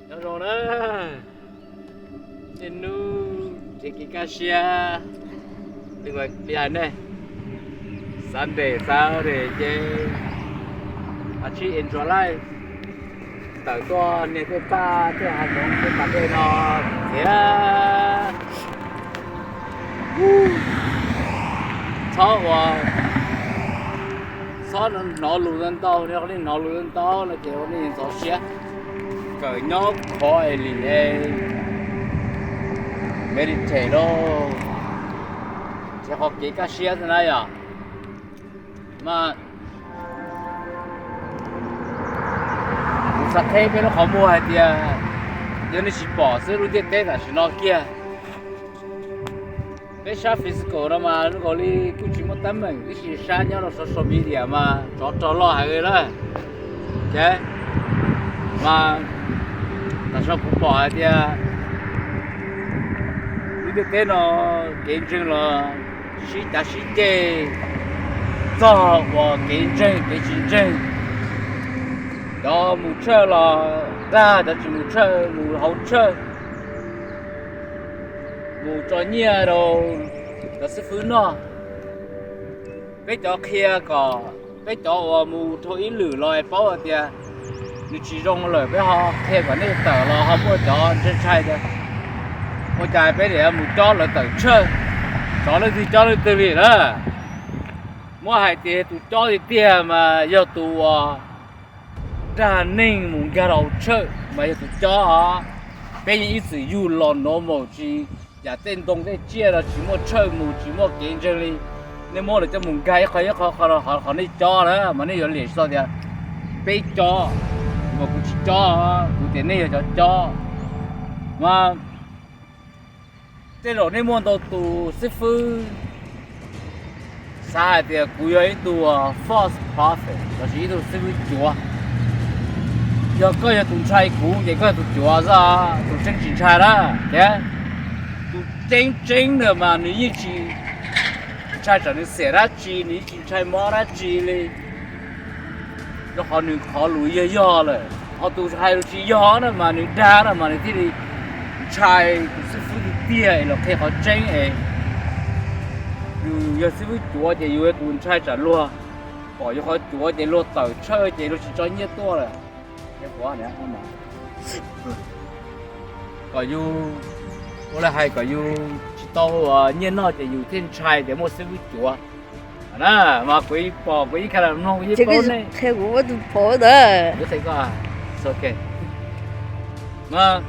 Nyob zoo na, tej hnub nrhiav kev kaj siab, li hais ne, Sunday, Saturday ces a tsis enjoy life, tawm tuaj niag tej paj tej hav zoov tej pas dej no, txiav txhob ua, txhob hnov lus ntau ntau, nej hnov lus ntau ntau no ces ua nej ntxhov siab. Kawm nyob qhov es li es meditate lauj, nrhiav qhov kev kaj siab xwb na yom. Mas kuv xav qheb peb lub qhov muag hais tias yog nej tsis pom xwb lub ntiaj teb tam sim no kiag, peb sab physical no mas zoo nkaus li kuj tsis muaj teeb meem tib si, sab nyob rau social media mas tsov rog loj heev li na. Mas tam sim no kuv pom hais tias lub ntiaj teb no kev ntseeg los sib cav sib ceg txog uas kev ntseeg kev tsis ntseeg. Cov mus tshawj los dag, cov tsis mus tshawj mus hauv tshawj, mus tso nyiaj rau cov xib fwb noj. Peb cov qhia kom, peb cov uas mus dhau ib lwm los es paub hais tias nws tsis zoo lawm peb ho qhia kom nej tawm los ho muaj cov ntshai ntshai tias ua cas peb niam mus cob lawv tawm tshawj, tsov leej twg cob leej twg li na. Muab hais tias tus cob tiag tiag mas yog tus uas dag neeg mus nkag rau hauv tshawj mas yog tus cob os. Peb yeej ib txwm yug los normal tsis, yam tej ntoo tej tsiaj no tsis muaj tshawj mus tsis muaj kev ntseeg li, nej muab lawv coj mus nkag ib qho ib qho qho, qhov nej cob na mas nej yuav liam tsis tau tias peb cob, mas kuv tsis cob, kuv tias nej yog cov cob. Mas tej zaum nej muaj ntau tus xib fwb xav hais tias kuv yog ib tug false prophet lossis ib tug xib fwb cuav. Yog koj yog tus ntshai kuv ces koj yog tus cuav xwb, tus tseeb tsis ntshai na. Ces tus tseeb tseeb ntawd mas nws yeej tsis ntshai tsam nws xiam dab tsi, nws yeej tsis ntshai mob dab tsi li, rau qhov nws qhov lus yog yog lawm. Ho tus hais lus tsis yog na mas nws dag na mas nws thiaj li ntshai tus xib fwb tiag tiag es los qhia qhov tseeb es yus yog xib fwb cuav ces yus yog tus ntshai tsam luag pom yus qhov cuav ces luag tawm tshawj ces luag tsis tso nyiaj tuaj lawm. Kom yus ua li hais kom yus tsis tau nyiaj noj ces yus thiaj ntshai tias muaj xib fwb cuav. Na, mas kuv pom kuv ib kham mloog ib paub ne, qhia kuv ua tus pov ntawd. Mas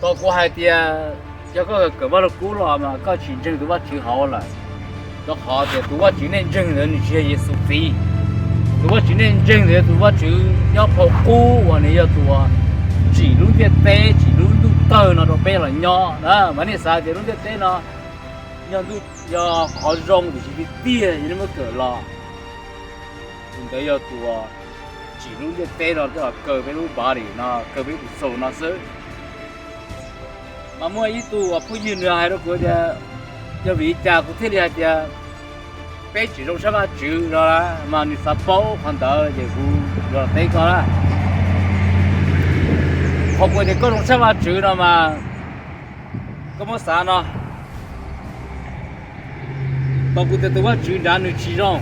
tau kuv hais tias yog koj kawm Vaj Lug Kub los mas koj tsis ntseeg tus Vajtswv hauv lawm. Rau qhov tias tus Vajtswv nej ntseeg ntawd nws tsis yog Yexus txiv. Tus Vajtswv nej ntseeg ntawd yog tus Vajtswv nyob phau qub uas nws yog tus tsim lub ntiaj teb, tsim lub ntuj tawg no rau peb los nyob na. Mas nej xav tias lub ntiaj teb no yog ntuj, yog qhov zoo tiam sis tiag tiag yog nej muab kawm los, tus ntawd yog tus tsim lub ntiaj teb no coj los kaw peb lub body no, kaw peb tus soul no xwb. Mas muaj ib tug uas phooj ywg nws hais rau kuv tias yog vim li cas kuv thiaj li hais tias peb tsis zoo sab Vajtswv no, mas nws xav paub qhov ntawd ces kuv yuav los teb koj na. Qhov kuv tias koj zoo sab Vajtswv no mas koj muab xav no, tau kuv tias tus Vajtswv nrad nws tsis zoo,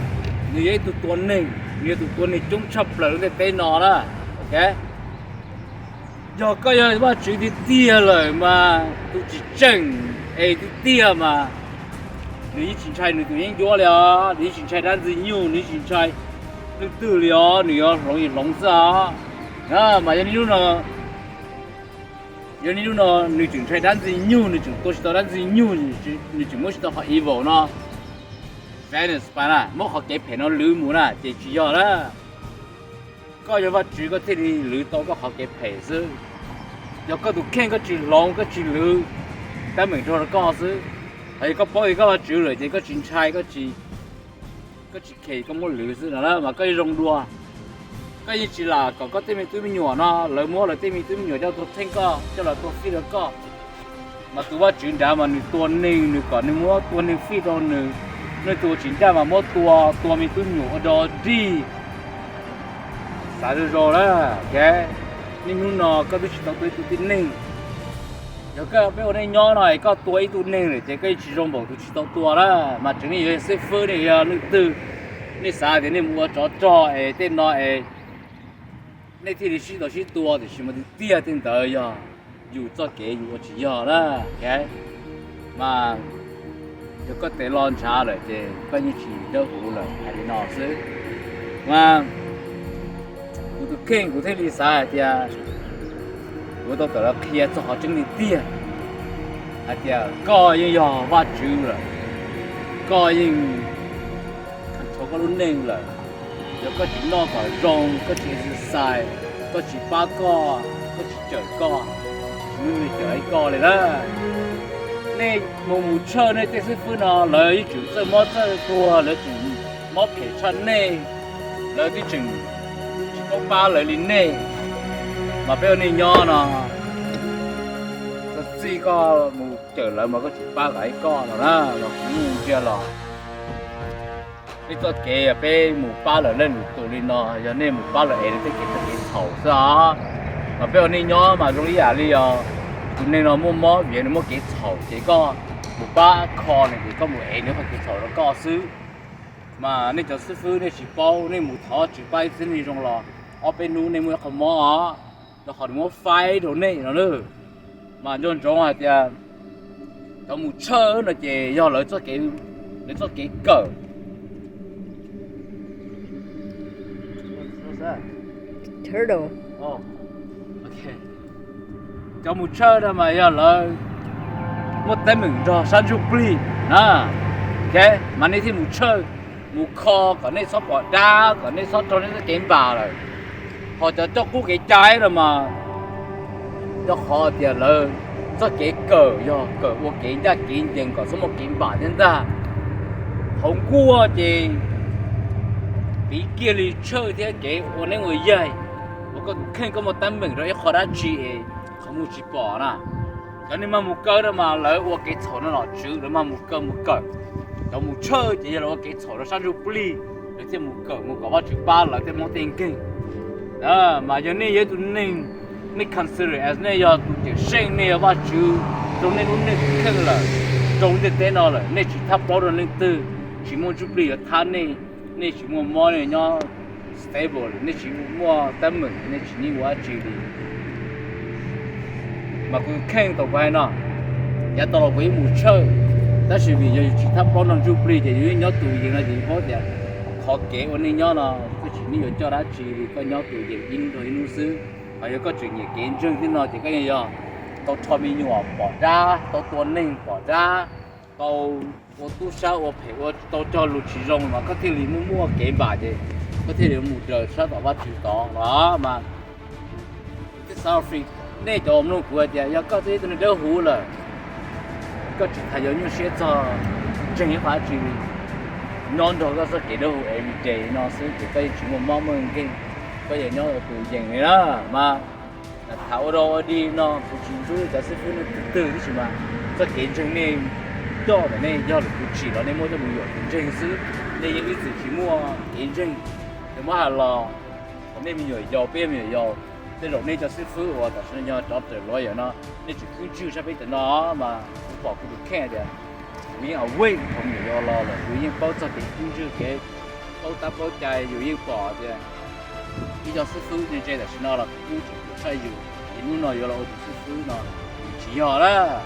nws yog ib tug tua neeg, nws yog tus tua neeg coob tshaj plaws lub ntiaj teb no na. Ok, yog koj yog Vajtswv tiag tiag lawm mas tus tsis tseem es tiag tiag mas nws yeej tsis ntshai nws tus yeeb ncuab li os, nws yeej tsis ntshai dab ntxwg nyug, nws yeej tsis ntshai leej twg li os, nws yuav hloov yeej hloov xwb os. Mas yog niaj hnub no, yog niaj hnub no nws tseem ntshai dab ntxwg nyug, nws tseem tua tsis tau dab ntxwg nyug, nws tseem muab tsis tau qhov evil no, Venus pa na, muab qhov kev phem no lwv mus na ces tsis yog na. Koj yog Vajtswv koj thiaj li lwv tau koj qhov kev phem xwb. Yog koj tus kheej koj tsis hloov koj tsis lwv, teeb meem nrog rau koj xwb. Hos yog koj paub tias koj Vajtswv lawm ces koj tsis ntshai, koj tsis khem, koj muab lwv xwb no na mas koj yeej zoo dua. Koj yeej tsis lam kom koj tej me tub me nyuam no lawv muab lawv tej me tub me nyuam coj tuaj theej koj, coj los tua fij rau koj. Mas tus Vajtswv nrad mas nws tua neeg, nws kom nws muab tua neeg fij rau nws, Nej tus uas tsis ncaj mas muab tua, tua me tub nyuam ua dog dig. Xav zoo zoo na, ok? Niaj hnub no koj twb tsis tau tua ib tug tib neeg. Yog koj peb ua neej nyob no es koj tua ib tug neeg lawm ces koj yeej tsis zoo npaum tus tsis tau tua na. Mas tseem nej yuav yog xib fwb, nej yuav yog leej twg, nej xav tias nej mus ua tsov rog es tej no es nej thiaj li sib tau sib tua, tiam sis mas tiag tiag tej ntawd yog yus txoj kev yus ua tsis yog na, ok? Mas yog koj tes lo ntshav lawm ces koj yeej tsis dawb huv lawm, hais li no xwb. Mas kuv tus kheej kuv thiaj li xav hais tias kuv tau tawm los qhia txog qhov tseeb li tiag hais tias koj yeej yog Vajtswv lawm, koj yeej control koj lub neej lawm. Yog koj tsis noj kom zoo, koj tsis exercise, koj tsis pab koj, koj tsis cawm koj, tsis muaj neeg cawm ib koj li na. Nej mus mus tshawj nej tej xib fwb no, lawv yeej tseem txawj mob txawj tuag, lawv tseem mob phem tshaj nej, lawv twb tseem tsis paub pab lawv li nej. Mas peb ua neej nyob no, txog txij koj mus cawm lawv mas koj tsis pab lawv ib koj los na, los kuv yeej ntsia los nej txoj kev yog peb mus pab lawv leej lwm tus li no, yog nej mus pab lawv ev lawv tej kev txhaum xwb os. Mas peb ua neej nyob mas zoo ib yam li os, tus neeg no muaj mob vim nws muaj kev txhaum ces koj mus pab kho nws ces koj mus ev nws qhov kev txhaum rau koj xwb. Mas nej cov xib fwb nej tsis paub, nej mus thov Vajtswv pab ib txhia neeg zoo los ob peb hnub nej muaj ib qho mob os, rau qhov nws muab faib rau nej no na. Mas nco ntsoov hais tias cov mus tshawj no ces yog lawv txoj kev, lawv txoj kev kawm. Cov mus tshawj no mas yog lawv muaj teeb meem nrog sab ntsuj plig na. Ok, mas nej thiaj mus tshawj, mus kho kom nej txhob pom dab, kom nej txhob raug nej txoj kev npam lawm. Ho cov coj qub kev cai no mas rau qhov tias lawv txoj kev kawm yog kawm ua kev ncaj kev ncees kom txhob muaj kev npam thiab ntag. Hauv nkuaj ces piv kiag li tshawj thiab kev ua neeb ua yaig, uas koj tus kheej koj muaj teeb meem rau ib qho dab tsi es qhov muag tsis pom na. Cov neeg mag mus kaw no mas lawv ua kev txhaum no nom tswv, lawv mag mus kaw mus kawm. Cov mus tshawj ces yog lawv ua kev txhaum rau sab ntsuj plig, lawv thiaj mus kawm mus kom Vajtswv pab lawv tej mob tej nkeeg. Mas yog nej yog ib tug neeg, nej consider as nej yog tus cawm seej, nej yog Vajtswv rau nej lub neej kheej lawm, rau ntiaj teb no lawm, nej tsis thab plaub rau leej twg, tsis muaj ntsuj plig yuav thab nej, nej tsis muaj mob, nej nyob stable, nej tsis muaj teeb meem, nej tsis need ua dab tsi li. Mas kuv kheej tau kuv hais no, yav tau los kuv yeej mus tshawj, tab sis vim yog yus tsis thab plaub nrog ntsuj plig ces yus yeej nyob tus yees no ces yus paub tias qhov kev ua neej nyob no koj tsis need yuav coj dab tsi li, koj nyob tus yees ib hnub rau ib hnub xwb. Mas yog koj tseem nyiam kev ntseeg thiab no ces koj yeej yog tau rho me nyuam pom dab, tau tua neeg pom dab, tau ua tub sab ua phem, ua tau cog lus tsis zoo mas koj thiaj li muaj muaj kev npam ces koj thiaj li mus raws sab tom Vajtswv tod los mas. Kuv thiaj xav, nej cov uas mloog kuv hais tias yog koj twb ib tug neeg dawb huv lawm, koj tsis tas yuav nyuaj siab txog ntseeg ib qho dab tsi li, nyob nrog koj txoj kev dawb huv everyday no xwb ces koj yeej tsis muaj mob muaj nkeeg, koj yeej nyob ua tus yees li na. Mas tham ua dog ua dig no kuv tsis ntxub cov xib fwb no twg twg, tab sis mas txoj kev ntseeg nej coj ntawm nej yog lawm kuv tsim los nej muab coj mus yuam kev ntseeg xwb, nej yeej ib txwm tsis muaj kev ntseeg. Ces muab hais los thaum nej me nyuam yaus, peb me nyuam yaus, tej zaum nej cov xib fwb uas tam sim no yog cov tawm lawyer no, nej tseem khwb ntswg sab peb cov no mas kuv pom kuv tus kheej tias kuv yeej awake thaum me nyuam yaus los lawm, kuv yeej paub txog kev khwb ntswg, kev paub tab paub cai, yus yeej pom tias ib co xib fwb ntse ntse tam sim no los kuv tseem pom tshaj yus, es hnub no yuav los ua tus xib fwb no tsis yog lawm.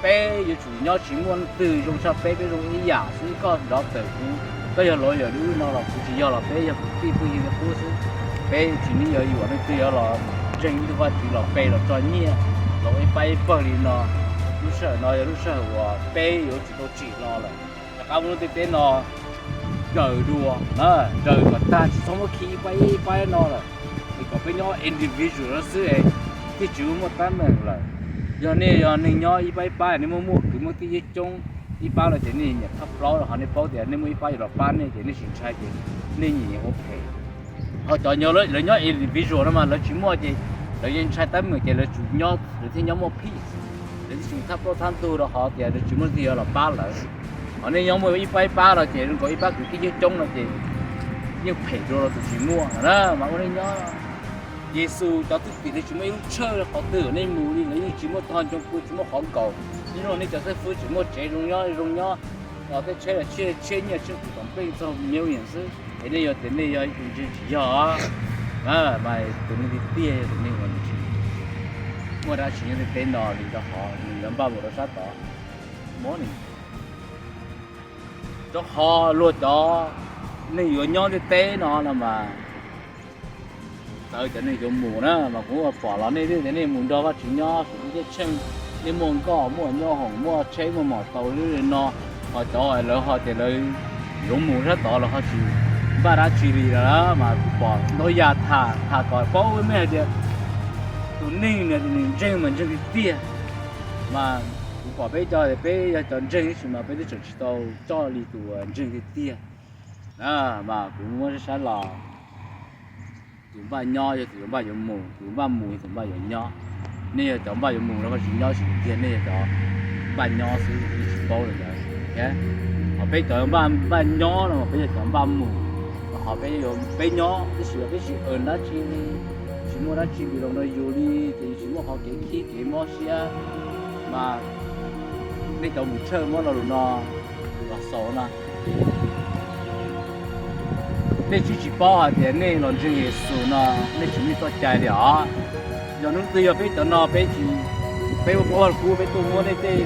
Peb yuav tsum nyob tsis muaj leej twg zoo tshaj peb, peb zoo ib yam xwb. Koj nrov tawm kuv, koj yog lawyer li ub no los kuv tsis yog, los peb yog kwv tij phooj ywg li qub xwb. Peb tsis need yuav yuam leej twg yuav los ntseeg ib tug vaj tswv los pe los tso nyiaj los ua ib pab ib pawg li no. Lub sij hawm no yog lub sij hawm uas peb yuav tsum tau tsim los lawm. Rov qab mus lub ntiaj teb no raws dua, raws kom tag, tsis txhob muab khi ib pab ib pab no lawm, es kom peb nyob individual no xwb es thiaj tsis muaj teeb meem lawm. Yog nej yog neeg nyob ib pab ib pab, nej muaj muaj kwv muaj tij coob coob, ib pab no ces nej nyiam thab plaub, ho nej paub tias nej muaj ib pab yuav los pab nej ces nej tsis ntshai ces nej nyiam nyiam ua phem. Ho cov nyob, lawv nyob individual no mas lawv tsis muaj ces lawv yeej ntshai teeb meem ces lawv tsum nyob, lawv thiaj nyob muaj peace. Lawv thiaj tsis thab plaub thab ntug rau qhov tias lawv tsis muaj leej twg yuav los pab lawv. Qhov nej nyob muaj ib pab ib pab no ces zoo nkaus ib pab kwv tij coob coob no ces yeej phem dua los tus tsis muaj no na. Mas ua nej nyob, Yexus cov thwj tim li tsis muaj ib lub tshawj qhov twg nej mus li, lawv yeej tsis muaj tog ncoo pw, tsis muaj qhov nkaum. Ib hnub nej cov xib fwb tsis muaj tsev zoo nyob, zoo nyob, tej tsheb los tshiab tshiab nyiaj tshiab tus tom nplej txog million xwb. Es nej yog tias nej yog ib tug ntseeg tsis yog, mas tus neeg tiag tiag yog tus neeg uas nws tsis muaj dab tsi nyob tej teb no li, rau qhov nws yuav npaj mus rau sab tod. Mob ni, rau qhov luag cov neeg yuav nyob tej teb no no mas txawv cov neeg yuav mus na. Mas kuv pom los nej tias nej mus nrog Vajtswv nyob, Vajtswv tub ceeb tsheej, nej muaj nkoj muaj nyob hoom, muaj tsheb muaj mom tau li no, ho cov lawv ho tias lawv yuav mus sab tod los ho tsis npaj dab tsi li lawm, mas kuv pom ntau yam tham tham kom paub me hais tias tus neeg nws ntseeg mas ntseeg tiag tiag. Mas kuv pom peb cov, peb yog cov ntseeg tab sis mas peb twb tseem tsis tau coj li tus ntseeg tiag tiag. Mas kuv muab sab sab los, tus npaj nyob yog tus yuav npaj yuav mus, tus npaj mus yog tus npaj yuav nyob. Nej yog cov npaj yuav mus los ho tsis nyob, tsis tiag, nej yog cov npaj nyob xwb, nej tsis paub li ntawd. Ho peb cov npaj nyob no mas peb yog cov npaj mus, ho peb, peb nyob tab sis peb tsis earn dab tsi li, tsis muaj dab tsi npis loo rau yus li, ces yus tsis muaj qhov kev khib kev mob siab. Mas nej cov mus tshawj muab lo lus no los xaus na. Nej tsis, tsis paub hais tias nej los ntseeg Yexus no nej tsis muaj txoj cai li os. Yog hnub twg yog peb cov no peb tsis, peb ua pov kub peb tuaj muab nej tej,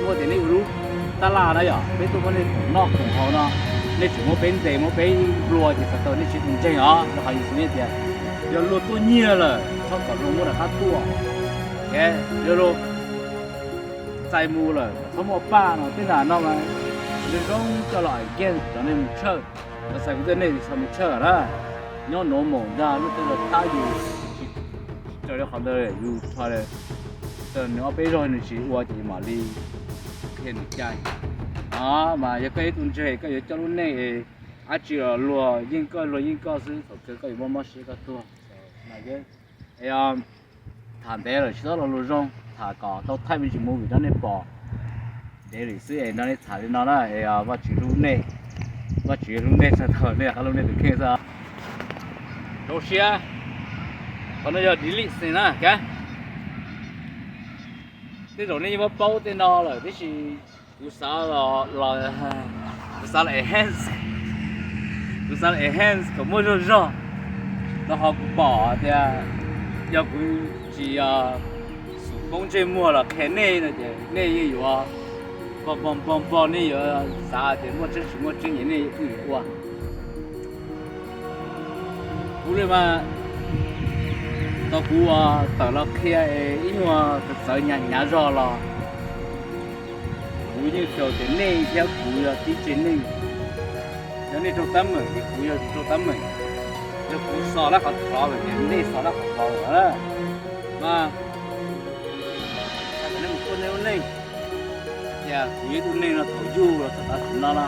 muab tias nej ua lub tab laj na yom, peb tuaj muab nej khoom noj khoom haus no, nej tseem muab peb ntes muab peb nplua ces txhais tau nej tsis tus ntseeg os. Rau qhov Yexus hais tias yog luag tuaj nyiag lawm txhob kom luag muab rov qab tuaj, yog luag txais mus lawm txhob muab paj no. Tej ntawd no mas zoo zoo coj los against cov neeg mus tshawj. Los xav kuv tej nej tsis txhob mus tshawj na, nyob normal ntag, lub tej los thab yus tsis raws li qhov ntawd yus txhob, nws ob peb zaug nws tsis ua ces yus mam li qhia nws cai. Mas yog koj yog ib tug ntseeg koj yuav coj lub neej dab tsi los luag yeej koj, luag yeej koj xwb, thaum kawg koj yuav mob mob siab koj tuag. Tham ntev lawm tsis txhob los lus zoo, tham kom tau thaij me ntsis movie rau nej pom ntev li xwb es nrog nej tham li no na. Es Vajtswv hlub nej, Vajtswv hlub nej txog thaum nej rov qab hlub nej tus kheej xwb. Rau siab, qhov no yog delete na. Tej zaum nej yeej paub paub tej no lawm tiam sis kuv xav los, kuv xav los enhance, kuv xav los enhance kom muaj zog zog. Rau qhov kuv pom tias yog kuv tsis xub poob ntsej muag los qhia nej no ces nej yeej yuav npog npog npog npog, nej yuav xav tias muaj tseeb tsis muaj tseeb es nej yeej ua. Kuv li mas, tau kuv tawm los qhia es ib nyuag txawv txawv hnyav hnyav zog los kuv yeej xav tias nej thiab kuv yog tib tsev neeg. Yog nej raug tab meeg ces kuv yog raug tab meeg. Yog kuv xav lab qhov thov lawm ces nej xav lab qhov thov lawm. Mas nej mus ua nej lub neej, tias kuv yog ib tug neeg no thaum yug los txog tav su no no,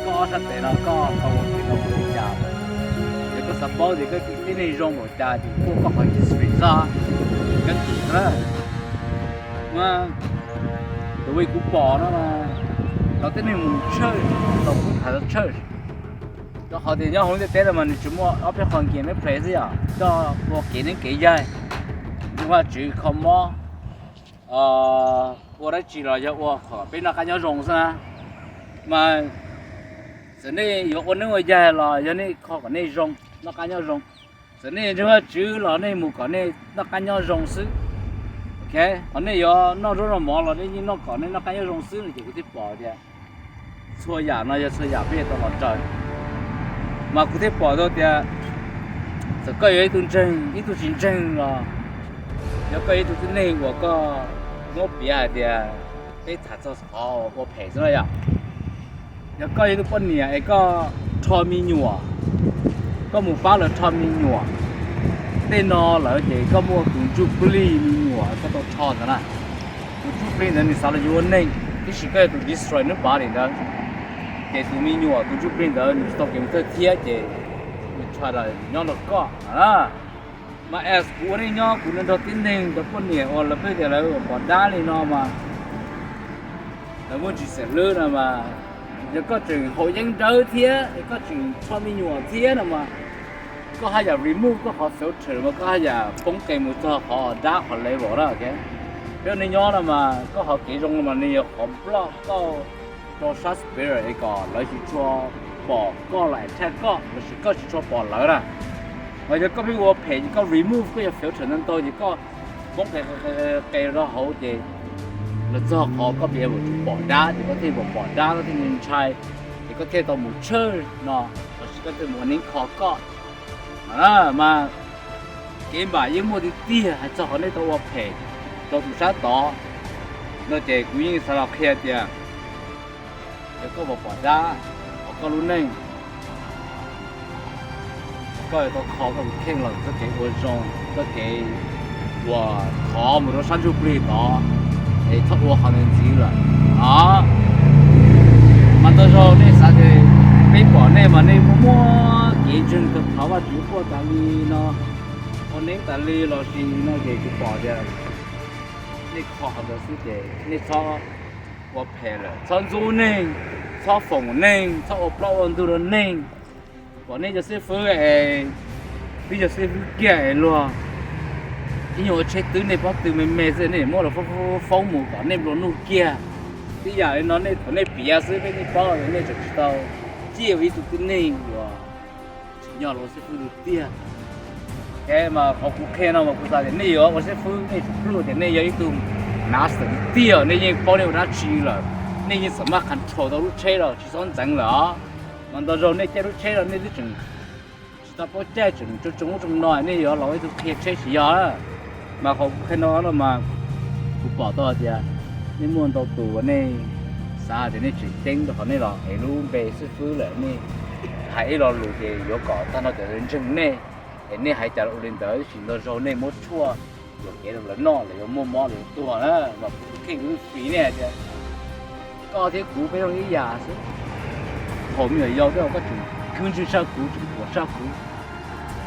koj ob sab tes no koj tau ua kev tau ua li cas? Yog koj xav paub tias koj tib neeg zoo npaum cas ces kuaj koj qhov history xwb, koj tus na. Mas tus uas kuv pom no mas cov tib neeg mus church, tau kuv tham tau church, rau qhov tias nyob hauv ntiaj teb no mas nws tsuas muaj ob peb qho nkias me play xwb yom, coj ua kev neeb kev yaig, ntseeg Vajtswv kho mob, ua dab tsi los yog ua kom peb noj qab nyob zoo xwb na. Mas txawm nej yuav ua neeb ua yaig los yog nej kho kom nej zoo, noj qab nyob zoo. Txawm nej ntseeg Vajtswv los nej mus kom nej noj qab nyob zoo xwb. Ok, ho nej yuav noj zaub noj mov los nej yeej noj kom nej noj qab nyob zoo xwb no ces kuv thiaj pom tias txhua yam no yog txhua yam peb yuav tau los raws. Mas kuv thiaj pom tau tias txawm koj yog ib tug ntseeg ib tug tsis ntseeg los, yog koj yog ib tug tib neeg uas koj muab piav hais tias peb tham txog qhov ua phem xwb no yom. Yog koj yog ib tug poj niam es koj rho me nyuam, koj mus pab lawv rho me nyuam, tej no lawm ces koj muaj tus ntsuj plig me nyuam koj tau rho ntawd na. Tus ntsuj plig ntawd nws xav los yuav ua neeg, tab sis koj yog tus destroy nws pab li ntawd, ces tus me nyuam tus ntsuj plig ntawd nws tsis tau kev mus thawj thiab ces nws try nyob nrog koj. Mas as kuv ua neej nyob kuv nrog tib neeg cov poj niam uas lawv pheej tias lawv pom dab li no mas Muaj tsis xeem hlwb no mas, yog koj tseem haus yeeb dawb thiab koj tseem tso me nyuam thiab no mas, koj haj yam remove koj qhov filter mas koj haj yam poob qes mus txog qhov dab qhov level na. Peb ua neej nyob no mas koj qhov kev zoo no mas nws yog qhov block koj rau sab spirit es kom lawv tsis tshua pom koj los attack koj lossis koj tsis tshua pom lawv na. Mas yog koj pheej ua phem ces koj remove koj yog filter ntau ntau ces koj poob qes qes rau hauv ces los txog qhov koj be able to pom dab ces koj thiaj pom pom dab koj thiaj ntshai, ces koj thiaj tau mus church no lossis koj thiaj mus ua neeb kho koj. Mas kev npam yeej muaj tiag tiag hais txog qhov nej tau ua phem rau tus sab tod no ces kuv yeej xav los qhia tias yog koj pom pom dab hauv koj lub neej, koj yuav tau kho koj tus kheej los txoj kev ua zoo, txoj kev uas thov mus rau sab ntsuj plig tod, es txhob ua qhov ntawd ntxiv lawm. Mas ntau zaus nej xav tias peb pom nej mas nej muaj muaj kev ntseeg tau thov Vajtswv quaj tas li no, ua neeb tas li los sis no ces kuv pom tias nej kho qhov ntawd xwb ces nej txhob ua phem lawm, txhob ntxub neeg, txhob foom neeg, txhob ua plaub ua ntug rau neeg. Pom nej cov xib fwb es twb yog xib fwb kiag es luag ib nyuag ua tsheb twb nej pob tw me me xwb nej muab los foob mus kom nej nplua nuj kiag. Tib yam li no nej thaum nej piav xwb peb yeej paub tias nej tseem tsis tau ciaj ua ib tug tib neeg uas tsim nyog los ua xib fwb tiag. Mas qhov kuv qhia no mas kuv xav tias nej yuav ua xib fwb nej tsum prove tias nej yog ib tug master tiag tiag, nej yeej paub nej ua dab tsi lawm, nej yeej xam maj control tau lub tsheb los tsis txhob ntxeev lawm os. Mas ntau zaug nej caij lub tsheb los nej twb tseem tsis tau paub caij, tseem tsoo tsoo ub tsoo no, nej yuav los ua ib tug qhia tsheb tsis yog. Mas qhov kuv qhia no no mas kuv pom tau hais tias nej muaj ntau tus uas nej xav tias nej tseem ceeb rau qhov nej los ev lub npe xib fwb lawm, nej hais ib lo lus ces yuav kom tag nrho cov ntseeg nej, es nej hais cas los ua li ntawd, tab sis ntau zaug nej muab tshuaj yuam kev rau lawv noj, lawv yuav muaj mob lawv yuav tuag na. Mas kuv tus kheej kuv twb fiv nej hais tias koj thiab kuv peb zoo ib yam xwb. Thaum me nyuam yaus tej zaum koj tseem khwb ntswg saj kuv, tseem tuam saj kuv,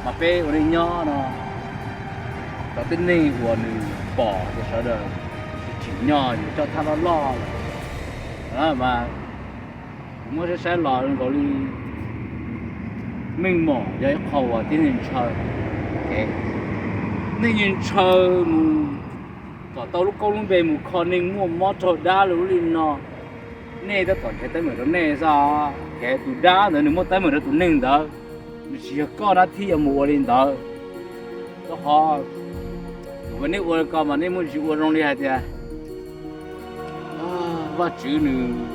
mas peb ua neej nyob no cov tib neeg uas nws pom tias sawv daws tsis tsim nyog yuav coj thaj loj loj lawm mas kuv muab saib saib los zoo nkaus li meej mom yog ib qho uas tib neeg ntshaw, neeg ntshaw mus kom tau lub koob lub npe mus kho neeg muaj mob raug dab lub li no. Nej tab tom nrhiav teeb meem rau nej xwb, kev tus dab ntawd nws muaj teeb meem rau tus neeg ntawd, nws tsis yog koj dab thiab yuav mus ua li ntawd. Rau qhov tus uas nej ua ko mas nej muaj ntsis ua zoo li hais tias Vajtswv nws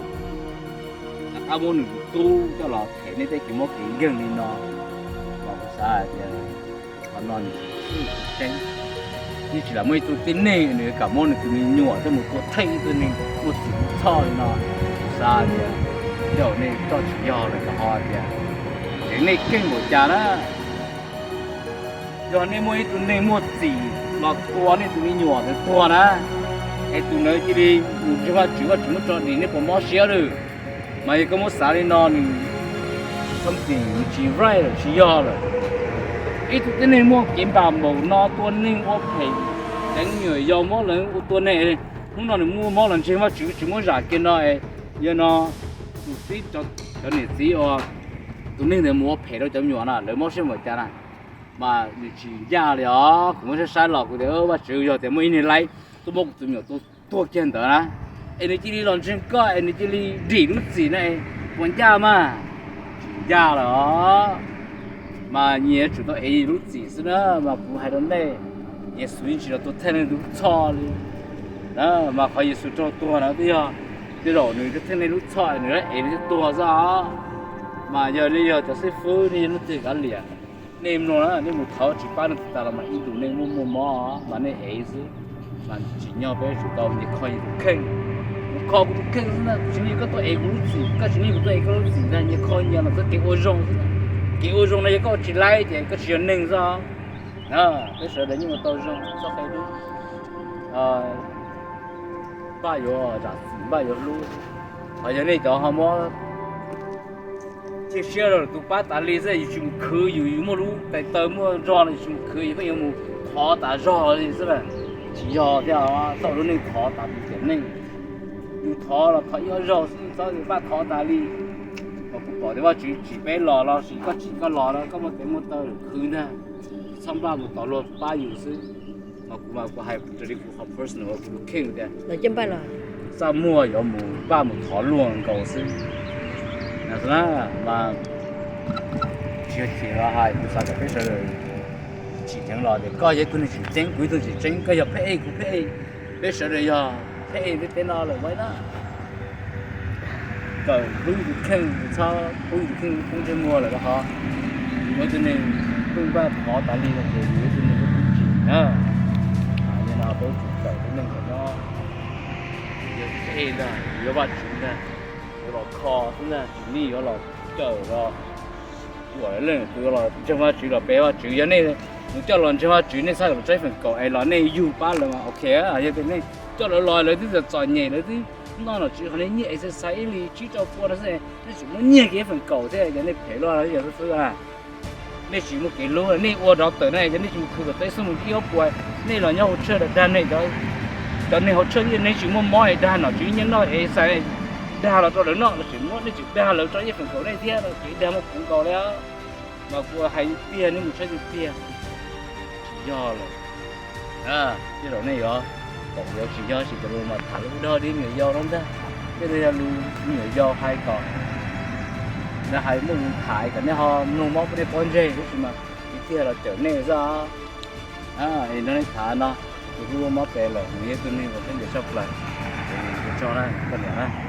rov qab muab nws tus tub coj los them nej tej kev mob kev nkeeg li no. Mas kuv xav hais tias qhov no nws tseem tseeb, yeej tsis lam muaj ib tug tib neeg nws kam muab nws tus me nyuam coj mus tua theej ib tug neeg muaj txim muaj txhoj li no. Kuv xav tias tej zaum nej coj tsis yog lawm, rau qhov tias tseem nej keej npaum cas na. Yog nej muaj ib tug neeg muaj txim los tua nej tus me nyuam ntawd tuag na, es tus ntawd cia li mus ntseeg Vajtswv, Vajtswv muab tso dim, nej puas mob siab lawm? Mas yog koj muab xav li no nws something nws tsis right lawm, tsis yog lawm. Ib tug tib neeg muaj kev npam npaum no tua neeg ua phem, deev me nyuam yaus mob lawv ua tua neeg, hnub no nws muaj mob los ntseeg Vajtswv, Vajtswv muab zam kiag no es yog no tus txib, cov niam txiv uas tus neeg ntawd mus ua phem rau cov me nyuam na lawv mob siab npaum cas na. Mas nws tsis ncaj li os, kuv muab saib saib los kuv tias Vajtswv yog tias muaj ib niag laib tuaj muab kuv tus me nyuam tua tuag kiag ntawd na, es nws cia li los ntseeg koj es nws cia li dim lub txim na, puas ncaj mas? Tsis ncaj lawm os. Mas nyias yuav tsum tau ev lub txim xwb na. Mas kuv hais rau nej, Yexus yeej tsis los tua theej leej twg lub txhoj li. Mas qhov Yexus raug tuag na twb yog tej zaum nws theej leej lub txhoj nws ev nws thiaj tuag xwb os. Mas yog nej yog cov xib fwb nej yog leej twg kav liam, nej mloog na, nej mus thov tsis pab leej twg tas los mas ib ntus nej muaj muaj mob mas nej ev xwb. Mas tsim nyog peb yuav tsum tau nyias kho nyias tus kheej. Kuv kho kuv tus kheej xwb na, kuv tsis nyiag koj tuaj ev kuv lub txim, koj tsis nyiag kuv tuaj ev koj lub txim ntag, nyias kho nyias los txoj kev ua zoo xwb. Kev ua zoo no yog koj tsis laib ces koj tsis yog neeg xwb. Peb sawv daws yeej ua tau zoo txoj kev hlub, npaj yuav zam txim npaj yuav hlub. Ho yog nej cov ho muab cia siab rau lwm tus pab tas li xwb, yus tsis mus khwv, yus yus muaj lub tais taw muaj zog no yus tsis mus khwv, yus pheej yuav mus thov tas zog li xwb na. Tsis yog thiab, txoj lub neej thov tas tus tiam neej. Yus thov los thov ib ob zaug xwb, txhob npaj thov tas li. Mas kuv pom tias Vajtswv tsim peb los los sis koj tsim koj los no, koj muaj tes muaj taw khwv ntag, txhob npaj mus tos luag pab yus xwb. Mas kuv mas kuv hais raws li kuv qhov personal, kuv tus kheej tias txaj muag yuav mus npaj mus thov luag nkaus xwb. Mas tsis yog chim los hais, kuv xav kom peb sawv daws tsim dheev los tias koj yog ib tug neeg tseem ceeb, kuv ib tug tseem ceeb, koj yog pheb ej, kuv pheb ej, peb sawv daws yog pheb ej ntiaj teb no lawm ua ib na. Kawm hlub tus kheej, txhob pub tus kheej poob ntsej muag lawm rau qhov yus ua tus neeg pheej npaj thov tas li no ces yus ua tus neeg pheej tsim na. Yog no peb tsis kawm tus neeg ntawm no, yog pheb ej ntag, yus yog Vajtswv ntag, yuav los kho xwb ntag, tsis nej yuav los kawm los ua leej twg los ntseeg Vajtswv los pe Vajtswv. Yog nej mus coj los ntseeg Vajtswv, nej txhob los tso ib feem kaum es los nej yug pab lawv mas ok. Yog tias nej coj lawv los lawv twb txom nyem, lawv twb noj nom tswv qhov nej nyiaj exercise ib hlis tsib rau pua no xwb, nej tseem muab nyiag kiag ib feem kaum thiab, yog nej phem luaj yog xwb xwb na. Nej tsis muaj kev hlub, nej ua doctor na, yog nej tsis mus khwv kom tau ib xuab moos ib ob puas, nej los nyob hauv tshawj dag nej cov neeg hauv tshawj, nej tsis muaj mob es dag nom tswv nyiaj noj exercise, dag los rau lawv noj los tseem muab, nej tseem dag lawv tso ib feem kaum nej thiab, kev dag muaj puv nkaus li. Mas kuv hais tiag, nej mus saib tiag tiag, tsis yog lawm. Tej zaum nej yuav, kom yuav tsis yog, tab sis cov lus mas tham lus dag li me nyuam yaus no ntag. Tej zaum yog lus me nyuam yaus hais kom, lawv hais muaj lus tham kom nej ho mloog mob pub nej pob ntseg, tab sis mas tiag tiag los cawm nej xwb. Es nrog nej tham no, tus hlub mob pes lawm, nws yog tus neeg uas peb nyiam tshaj plaws. Es ua tsaug na koj niam na.